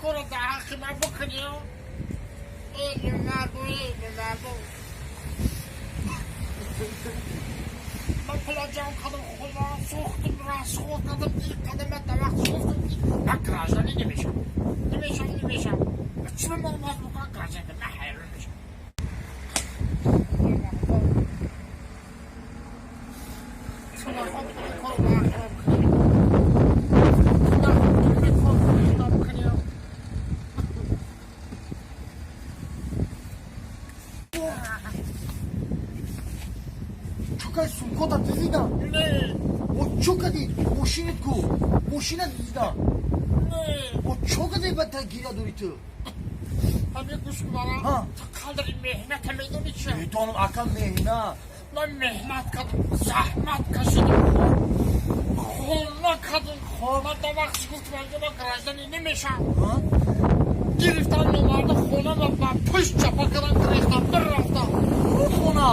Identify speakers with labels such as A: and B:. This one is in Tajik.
A: Корро дар ҳаққи ман бикунӣ. Эй мардум, эй мардум, ман пула ҷамъ кардам, хона сохтам, расход кардам, ин қадар ман дар вақт гуфтам, ки ман гражданин намешам, намешам, намешам. Чиро ман боз бикунам гражданин? Ман ҳайрон мешам. Ту нахоҳ ин корро дар ҳаққи ман бикунӣ. Ту нахоҳ ин корро дар ҳаққи ман бикунӣ.
B: Чӯ кади, сумкота дизида?
A: Не.
B: О, чӯ кади, мошинат ку, мошина дизида?
A: Не.
B: О, чӯ кади, ба та гиря дори ту?
A: Ҳамин, гӯш кунара.
B: Ҳа.
A: Ту қадри меҳната медонӣ чи?
B: Медонам, ака, меҳнат.
A: Ман меҳнат кардам, заҳмат кашидам, хона кардам. Ман дар вақти гуфтам, анҷо ман гражданин намешам, гирифтам номарда, хонама ба пушт чапа кардам, гирифтам, бирафтам.
B: Хона.